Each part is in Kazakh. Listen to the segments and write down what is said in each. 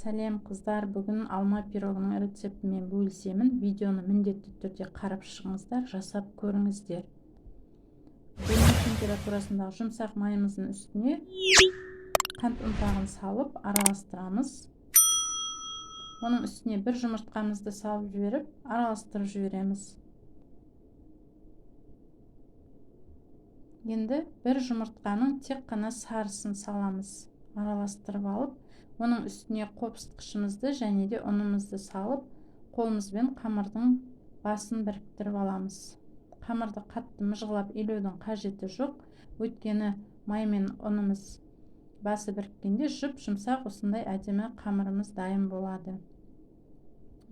Сәлем қыздар, бүгін алма пирогының рецептімен бөлісемін. Видеоны міндетті түрде қарап шығыңыздар, жасап көріңіздер. Бөлме температурасындағы жұмсақ майымыздың үстіне қант ұнтағын салып араластырамыз. Оның үстіне бір жұмыртқамызды салып жіберіп, араластырып жібереміз. Енді бір жұмыртқаның тек қана сарысын саламыз. Араластырып алып, оның үстіне қопсытқышымызды және де ұнымызды салып, қолымызбен қамырдың басын біріктіріп аламыз. Қамырды қатты мыжғылап илеудің қажеті жоқ, өйткені май мен ұнымыз басы біріккенде жұп-жұмсақ осындай әдемі қамырымыз дайын болады.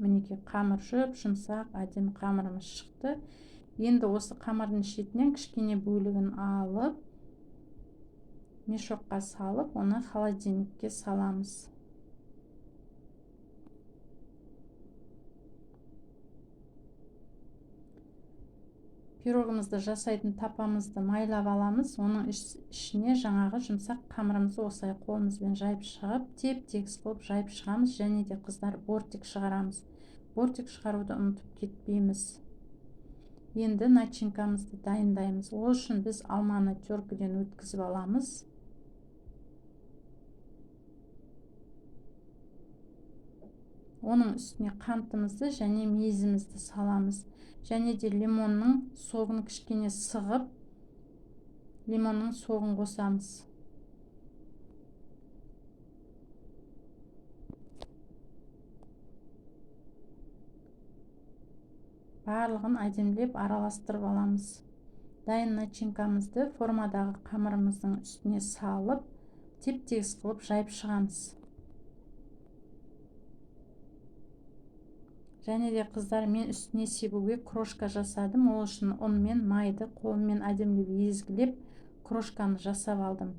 Мінекей қамыр жұп-жұмсақ әдемі қамырымыз шықты. Енді осы қамырдың шетінен кішкене бөлігін алып, мешокқа салып, оны холодильникке саламыз. Пирогымызды жасайтын тапамызды майлап аламыз. Оның ішіне жаңағы жұмсақ қамырымызды осылай қолымызбен жайып шығып, теп-тегіс қылып жайып шығамыз. Және де қыздар бортик шығарамыз. Бортик шығаруды ұмытып кетпейміз. Енді начинкамызды дайындаймыз. Ол үшін біз алманы теркіден өткізіп аламыз. Оның үстіне қантымызды және мейізімізді саламыз. Және де лимонның согын кішкене сығып, лимонның согын қосамыз. Барлығын әдемілеп араластырып аламыз. Дайын начинкамызды формадағы қамырымыздың үстіне салып, теп-тегіс қылып жайып шығамыз. Және де қыздар, мен үстіне себуге крошка жасадым. Ол үшін ұн мен майды қолыммен әдемілеп езгілеп крошканы жасап алдым.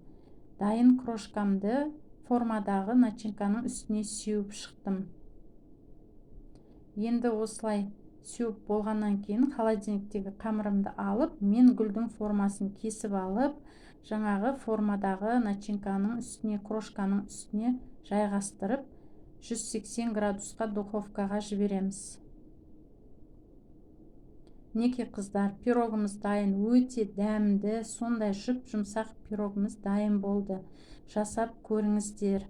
Дайын крошкамды формадағы начинканың үстіне сеуіп шықтым. Енді осылай сеуіп болғаннан кейін холодильниктегі қамырымды алып, мен гүлдің формасын кесіп алып, жаңағы формадағы начинканың үстіне, крошканың үстіне жайғастырып, 180 градусқа духовкаға жібереміз. Мінекей қыздар, пирогымыз дайын, өте дәмді, сондай жұп-жұмсақ пирогымыз дайын болды. Жасап көріңіздер.